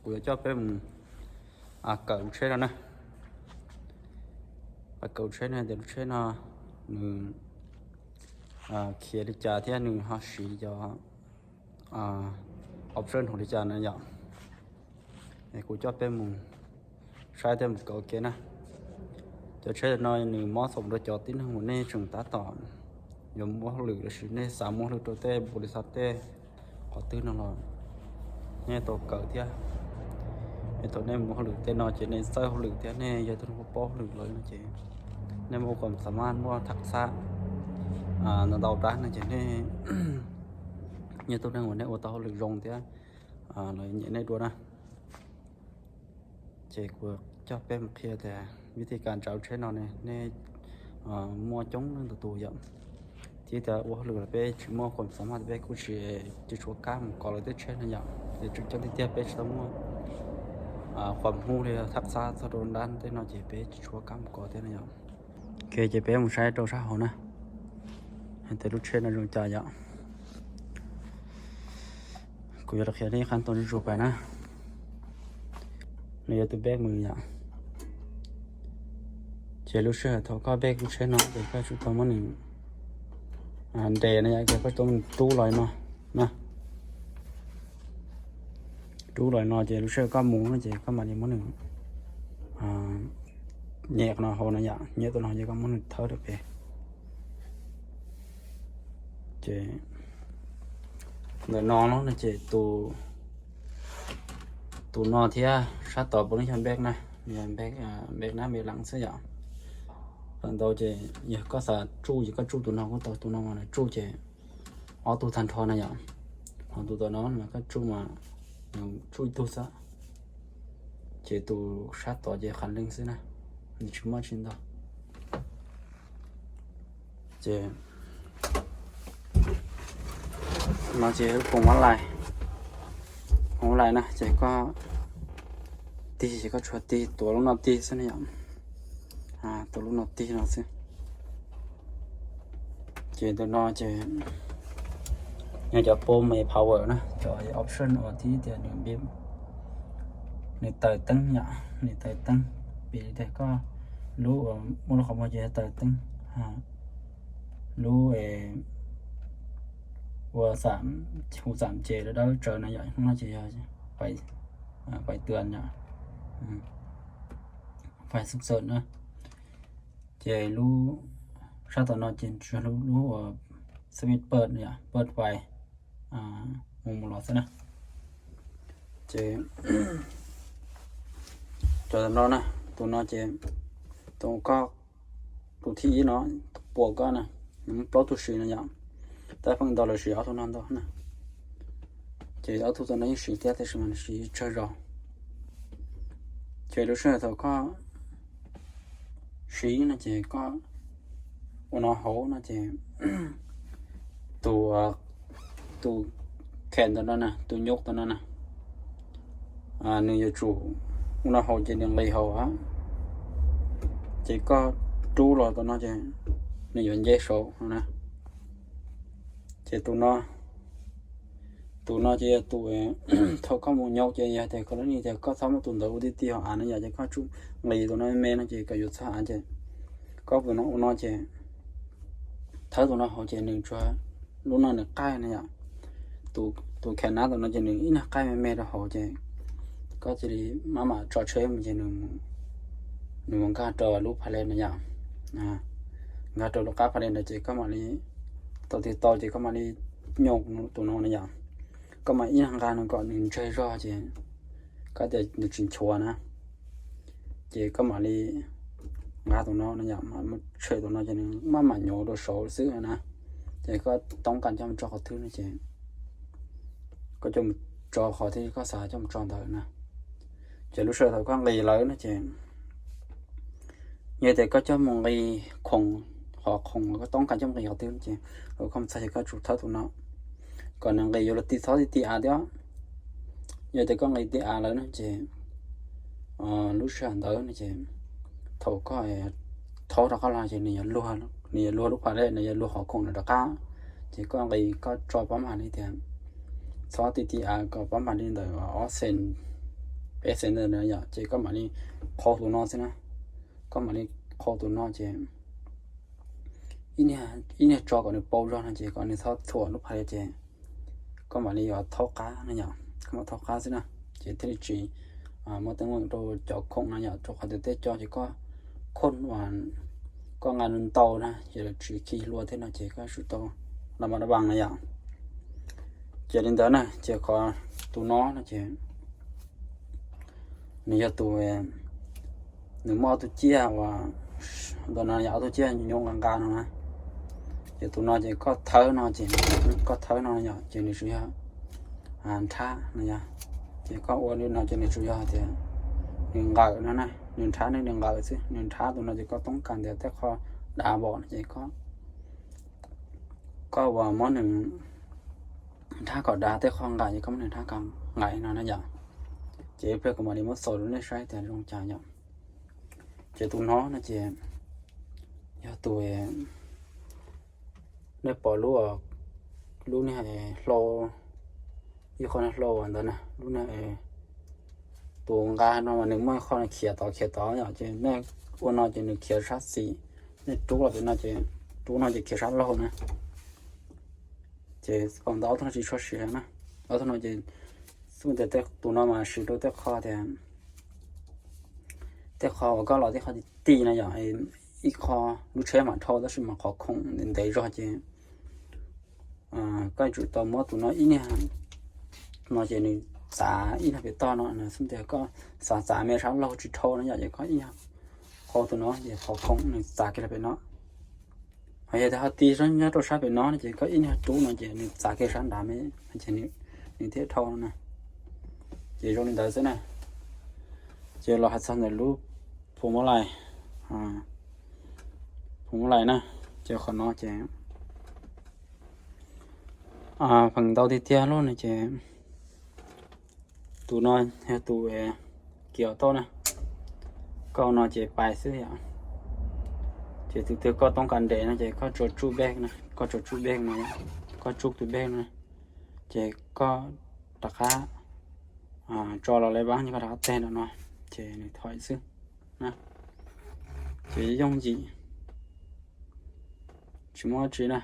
Kuv yuav coj peb mus kawm lub tsheb no na. Kawm lub tsheb no tias lub tsheb no nws khiav li cas thiab nws ho siv cov option hauv li cas na yom. Kuv coj peb mus saib thiab mus kawm ua ke na. Cov tsheb no nws mob xaum rau cov tib neeg uas nej tseem tab tom yuav muab hauj lwm lossis nej xav muab hauj lwm rau tej npaum li xav tej qhov twg no los nej tau kawm thiab. Es thaum nej muab hauj lwm tej no ces nej txawj hauj lwm thiab nej yog tus neeg paub hauj lwm lawm no ces nej muaj khuam xas mas muaj thaj xab ntau ntau dab no ces nej yog tus neeg uas nej ua tau hauj lwm zoo thiab lawv nyiam nej dua na. Ces kuv coj peb mus qhia tias vib thij kas ntsawv tsheb no ne nej muaj coob leej ntau tus yom. Thiab tias ua hauj lwm los peb tsis muaj khuam xas mas peb kuj tsis, tsis tshuav kab mus kov lawv tej tsheb no yom. Ces tseem ceeb tiag tiag peb tsis tau muaj khuam hub li thaj xab txog rau dab tej no ces peb tsis tshuav kab mus kov thiab no yom. Ok, ces peb mus saib rau sab hauv na, hais tias lub tsheb no zoo cas yom. Kuv yuav los qhia nej qhov tau zuj zus pais na. Nws yuav tus bag mus yom. Ces lub sij hawm thaum koj bag lub tsheb no ces koj tsum tau muab nws nres no yom, ces koj tau rub los no na. Rub los no ces lub sij hawm koj mus no ces koj mam li muab nws nyem qhov no hauv no yom, nyem tus no ces koj muab nws thawb rau pem. Ces ntawm no no ces tus no thiab sab tod puav leej yog bag na, yog bag na, bag lees xwb yom. Feem ntau ces yog koj xav tsuj ces koj tsuj tus no kuj tau, tus no mas nws tsuj ces ob tug tag nrho na yom. Ho tus tom no mas koj tsuj mas nws tsuj ib tug xwb. Ces tus sab tod ces qhov lees xwb na, nws tsis muaj tsis ntau. Ces no ces koom ua lais, koom ua lais na ces koj tig ces koj tsuas tig tuav lub no tig xwb na yom. Tuav lub no tig no xwb. Ces tus no ces yog cov pom me power na, cov option uas tib tias nws, nws taws teeb yom, nws taws teeb. Piv li tias koj lub uas muaj lub qhov muag ces yog taws teeb, lub ua xam, hu xam ces dawb dawb tsawv no yom, no ces yog pais tuas yom, pais xum xawm na. Ces lub sab tom no ces tsuas lub, lub uas switch pawg yom, pawg fais mus mus los xwb na. Ces cov tom no na, tus no ces tus koj, tus thib ib no, tus puas koj na, nws muaj plaub tug siv no yom. Tab feem ntau lawv siv ob tug no ntau na. Ces ob tug tom no yeej siv thiab tab sis mas nws siv tsawg zog. Ces lub sij hawm thaum koj siv no ces koj ua no hauv no ces tus, tus kheem tom no na, tus nyuj tom no na, nws yuav tsum ua no hauv ces nws nqis hauv. Ces koj rub los tom no ces nws yuav nce saud no na. Ces tus no, tus no ces yog tus thaum koj mus nyuj ces yog tias koj lub ni tias koj txhob muab tus ntawd ua ti ti hauv av no yom, ces koj tsum nqis tus no me no ces kom yuav txog av ces koj pum no ua no ces thawb tus no hauv ces nws tsuas, lub no nws qaij no yom. Tus kheem nab tom no ces nws ib nyuag qaij me me rau hauv ces koj cia li maj mam tso tsheb mus ces nws mus nkag rau lub pha le no yom. Nkag rau lub qab pha le ntawd ces koj mam li tau tig tau ces koj mam li nyuj tus no no yom. Koj mam ib nyuag nqa no kom nws ntseg zog ces koj tias nws tsis nchuav na, ces koj mam li nqa tus no no yom, mam tshem tus no ces nws maj mam nyuav rau saud xwb na. Ces koj toob kas coj mus tso qhov twg no ces koj coj mus tso qhov twg koj xav coj mus tso ntawd na. Ces lub sij hawm thaum koj nqis lawm no ces yog tias koj coj mus nqis khoom, qhov khoom koj toob kas coj mus nqis qhov twg no ces koj mus txog ces koj tsum thawb tus no kom nws nqis yuav luag ti txhob ti ti av thiab. Yog tias koj nqis ti av lawm no ces lub sij hawm ntawd no ces thaum koj thaub rov qab los ces nws yuav luag, nws yuav luag lub pha le, nws yuav luag qhov khoom no rov qab. Ces koj nqis koj tso pab mam li tias txhob ti ti av kom pab mam li ntawm ob xees peb xees ntawd na yom, ces koj mam li qhau tus no xwb na. Koj mam li qhau tus no ces ib niag tso kom nws paus zog no ces kom nws txhob thuam lub phaj li ces koj mam li yuav thaub qab no yom, koj mam thaub qab xwb na. Ces thiaj li tsis muaj teeb meem rau cov khoom no yom, rau qhov tias tej co ces koj khooj uas koj nqa ntau na ces lawv tsis khi hlua thiab no ces koj tsum tau los mam dab vas no yom. Ces li ntawd na ces qhov tus no no ces nws yog tus, nws muaj ob tug ciaj uas, ntawm no yog ob tug ciaj nyuam nqa nqa no na. Ces tus no ces koj thawb no ces, koj thawb no yom ces nws tsuas yog nrhab no yom. Ces koj ua li no ces nws tsuas yog tias nws nqawm no na, nws nrhab ne nws nqawm xwb, nws nrhab tus no ces koj toob kas ntias tej qho dav npaum no ces koj, koj uas muab nws nrhab kom dav, tej qho nqaim ces koj muab nws nrhab kom nqaim no na yom. Ces ib pliag kuv mam li muab xaus rau nej saib tias zoo cas yom. Ces tus no no ces yog tus, nej pom lub, lub niag hlau, ib qho niag hlau ntawd na, lub niag tus nqa no mas nws muaj ib qho khiav tod khiav tod yom, ces nej ua no ces nws khiav sab xis, nej rub los pem no ces, rub no ces khiav sab laug na. Ces kom ntawm ob tug no tsis tshua siav na. Ob tug no ces xub tias tus no mas siv rau tej qho tias, tej qho uas koj los tej qho ti ti na yom, ib qho lub tsheb mam dhau tab sis mas qhov khoom ntev zog ces koj yuav tsum tau muab tus no ib niag no ces nws txav ib niag pem toj no, xub tias koj xav txav me sab laug tsis dhau no yom, ces koj ib nyuag qhau tus no ces qhov khoom nws txav kiag los pem no. Ho yog tias ho ti nyob rau sab pem no no ces koj ib nyuag rub no ces nws txav kiag sab nrad me, ces nws thiaj dhau no na. Ces zoo li ntawd xwb na. Ces los hais txog ntawm lub phu mab lais, phu mab lais na, ces qhov no ces feem ntau tiag tiag lub no ces tus no yog tus kiv tau na. Koj no ces pais xwb yom. Ces tus twg koj toob kas nres no ces koj tsuas tsuj bej na, koj tsuas tsuj bej no, koj tsuj tus bej no, ces koj rov qab tso los lawv vab, koj rov qab teg nram no, ces nws thom xwb na. Ces yooj yim, tsis muaj dab tsi na.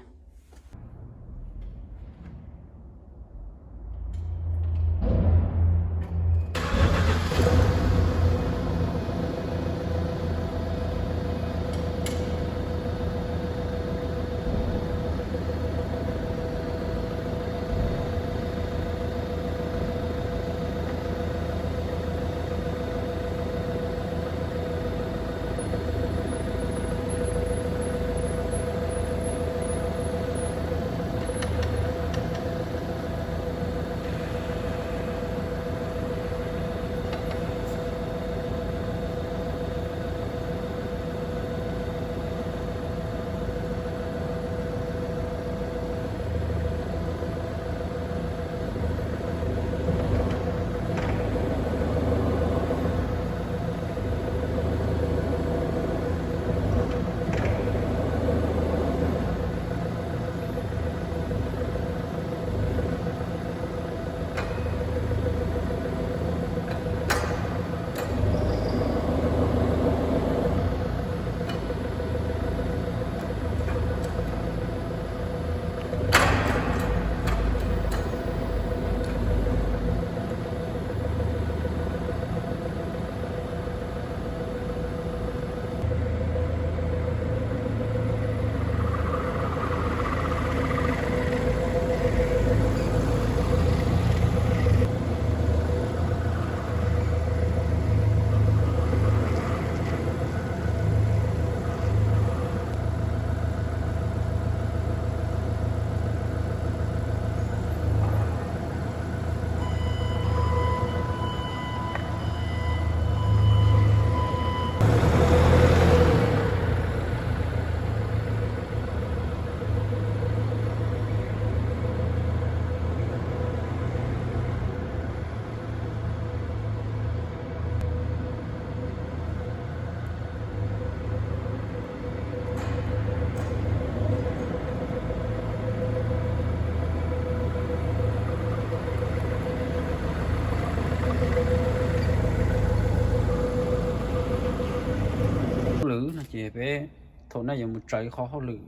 Peb, thaum nej yuav mus tsaws ib qho hauj lwm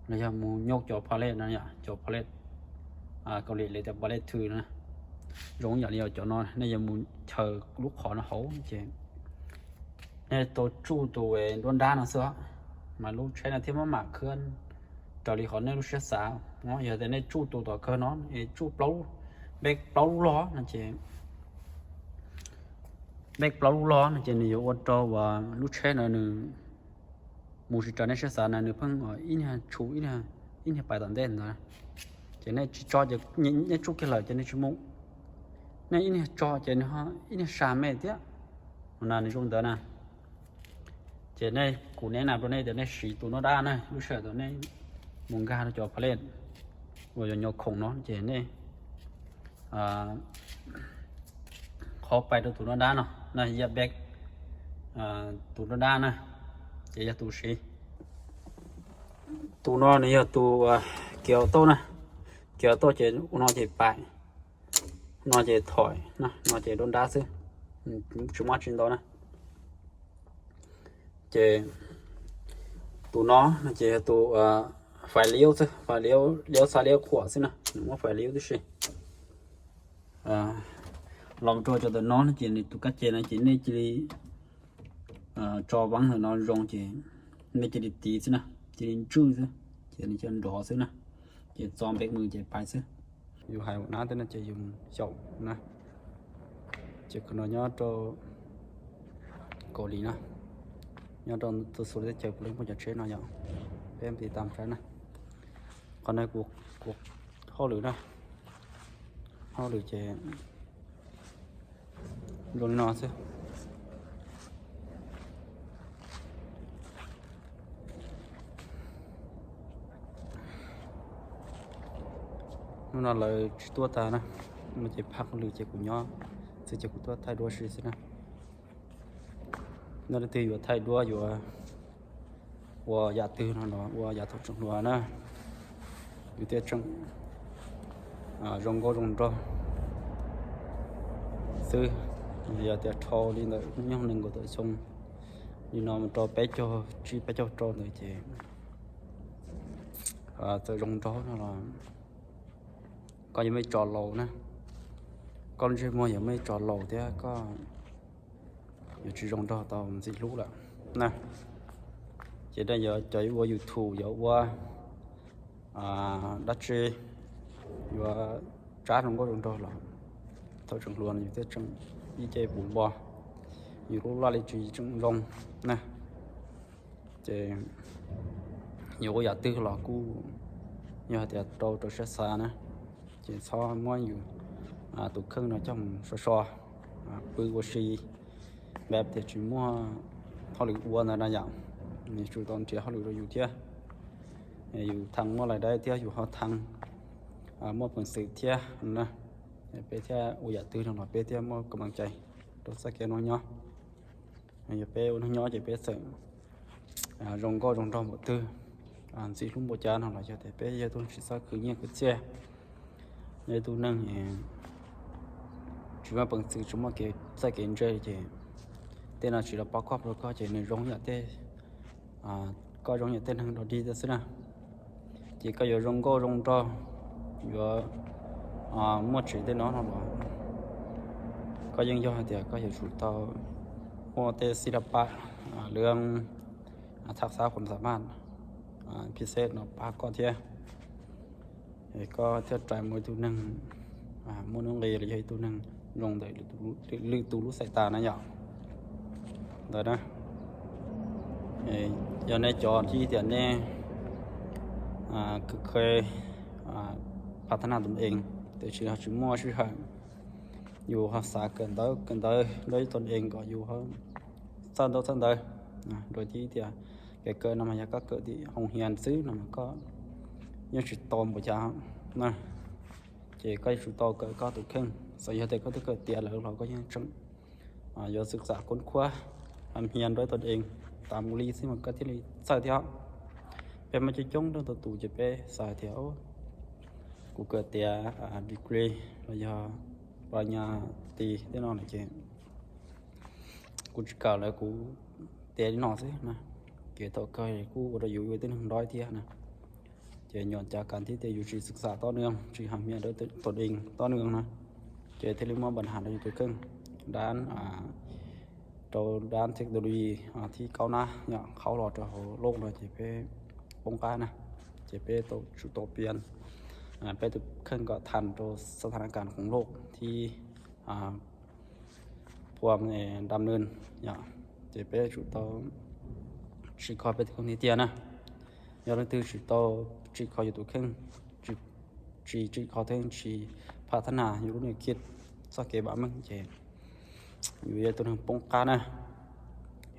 los yog mus nyoj cov pallet no, cov pallet Kaus Lim li tias pallet thw na, zoo yam li cov no nej yuav mus chaws lub qhov no hauv ces nej tau tsuj tus nruab nrab no xwb, mas lub tsheb no thiaj maj mam khwb raws li qhov nej lub siab xav. Yog tias nej tsuj tus tom kawg no es tsuj plaub, npeb plaub lub log no ces, npeb plaub lub log no ces nws yuav ua rau uas lub tsheb no nws mus tsis raws nej siab xav na, nws pheej ib niag tshu ib niag pais tom ntej ntawd. Ces nej tsis tso ces nej tsuj kiag lawm ces nws tsis mus, nej ib niag tso ces nws ib niag sa mej thiab. Ua na nws zoo ntawd na. Ces nej, kuv ev na rau nej tias nej siv tus nruab nrab na, lub sij hawm thaum nej mus nkag rau cov pallet uas yuav nyuag khoom no ces nej qhov pais rau tus nruab nrab no na, yam npeb tus nruab nrab na, ces yog tus siv. Tus no nws yog tus kiv tauj na, kiv tauj ces ua no ces pais, no ces thoim, no ces nruab nrab xwb, tsis muaj tsi ntau na. Ces tus no no ces yog tus fais liab xwb, fais liab, liab xab liab khuam xwb na, nws muab fais liab tib si. Los rau cov ntawm no no ces nws tus kab ces no ces nej cia li tso vaab ntawm no zoo ces nej cia li tiv xwb na, cia li ntswj xwb, ces nws cia nrov xwb na, ces txo npeb mus ces pais xwb. Yus hais ua nab tej no ces yus xyaum na. Ces qhov no nyob rau Kaus Lim na, nyob rau txhua txhua lub teb chaws puav leej muaj cov tsheb no yom. Peb tiv tam saib na, qhov no kuv hauj lwm na, hauj lwm ces zoo li no xwb. Hnub no lawv tsis tuaj tag na, no ces phaj hauj lwm ces kuv nyob xwb ces kuv tuaj thaij duab si xwb na. Nyob leej twg yuav thaij duab yuav ua yam twg no los ua yav thaum tseem hluas na, yus thiaj tseem zoo nkauj zoo nraug xwb. Yog tias dhau li ntawm hnub nyoog nees nkaum tawm xyoo li no mus rau peb caug tsib peb caug rau ntawd ces txawm zoo nraug no los koj yuav muaj ib tso laus na, koj lub ntsej muag yuav muaj ib tso laus thiab koj yuav tsis zoo nraug tau ntxim hlub lawm na. Ces nej yuav cov ua YouTube yuav ua dab tsi, yuav tsab zoo nkauj zoo nraug los thaum tseem hluas no yus thiaj tseem ib ce puv npo, yus lub laj lim tswv yim tseem zoo na. Ces yuav ua yam twg los kuj yog hais tias rau rau siab xav na, ces txhob muab yus tus kheej no coj mus so so, pw ua si, npab tias tsis muaj hauj lwm ua ntawd na yom. Nws tsum tau nrhiav hauj lwm rau yus thiab, yus thav muaj lais dawb thiab yus ho thav muaj peev xwm thiab na. Peb thiaj ua yam twg no los peb thiaj muaj kam lam cai rau txoj kev ua neej nyob. Yog peb ua neej nyob ces peb txawm zoo nkauj zoo nraug npaum twg, ntxim hlub npaum cas no los yog tias peb yog tus tsis txhob khwv nyiaj khwv txiaj, yog tus neeg tsis muaj peev xwm tsis muaj kev txawj kev ntse ces tej no tsis los pov koj rau koj ces nws zoo yam tej, koj zoo yam tej neeg dog dig xwb na. Ces koj yuav zoo nkauj zoo nraug, yuav muaj tsev tej no no los koj yeej yog hais tias koj yuav tsum tau muaj tej xib laj paj, lwm thaj xab khuam xa maj, phi xeb no pab koj thiab. Koj thiaj rais mus ib tug neeg muaj nuj nqis los yog ib tug neeg zoo ntawm lwm tus lub xais tas na yom. Ntawd na, yog nej cov thiaj tias nej khwv khwv pha thab naj tus ees, tiam sis ho tsis muaj sij hawm, yus ho xav kawm ntawv kawm ntawv nrog ib tug ees kom yus txawj ntaub txawj ntawv, rau thiaj tias kev kawm no mas yog koj kawm tim hoo hias xwb no mas koj yeej tsis tau npaum cas na. Ces koj yuav tsum tau kawm koj tus kheej, txawm yog tias koj twb kawm tiav lawm los koj yeej tseem yuav xwm xam koob khuab, hab hia nrog ib tug ees tas mus li xwb mas koj thiaj li txawj thiab. Peb muaj coob coob leej tau tus ces peb xav tias kuv kawm tiav degree los yog pa nyas ti tej no lawm ces kuv tsis kawm lawm, kuv tiav li no xwb na. Ces thaum kawg kuj ua rau yus ua tib neeg nrov thiab na. Ces nyuam cas kag thiab tias yus tsis xwm xam toj nws, tsis hab hia dawb tod dees toj nws na, ces thiaj li muaj npa has rau yus tus kheej. Dab, rau dab technology thib kaub nab yom, qhaub los rau hauv loj no ces peb poob qab na. Ces peb tau tsum tau piav, peb tus kheej kom thas rau xab thas na kas khoom loj thib pua dam nws yom. Ces peb tsum tau tsim kho peb tus kheej tiag tiag na. Yog leej twg tsis tau tsim kho yus tus kheej, tsis tsim kho thiab tsis pham thab nas yus lub niam khiv txoj kev vam meej ces yus yog tus neeg poob qab na.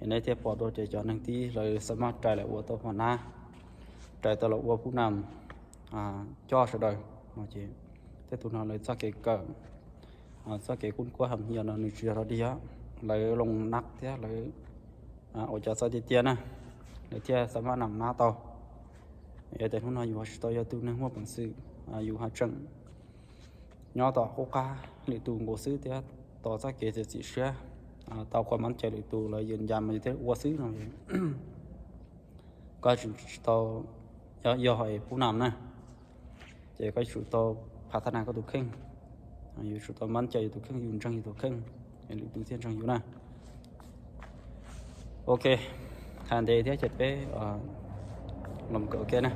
Es nej thiaj pom dua ces cov neeg tib lawv xav mas rais lawv ua tau phom nab, rais tau lawv ua phub nam coj sawv daws no ces tej tus no lawv txoj kev kawm, txoj kev kub kuab hab hia no nws tsis yog rau dig os. Lawv loo nab thiab lawv ua cov txawj tiag tiag na, lawv thiaj xav mas nam nab tau. Yog tias hnub no yus ho tsis tau yog tus neeg muaj peev xwm, yus ho tseem nyob tom qub qab lwm tus nkaus xwb thiab tos txoj kev txiav txim siab, tau khuam mab cawm lwm tus lawv yeem ncas mas yus thiaj ua xwb no, koj tsis tau yog phub nam na, ces koj yuav tsum tau pham thab nas koj tus kheej, yus tsum tau mab cawm yus tus kheej, yus ntseeg yus tus kheej, lwm tus thiaj ntseeg yus na. Ok, hais ntev thiab ces peb los kawm ua ke na.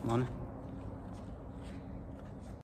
No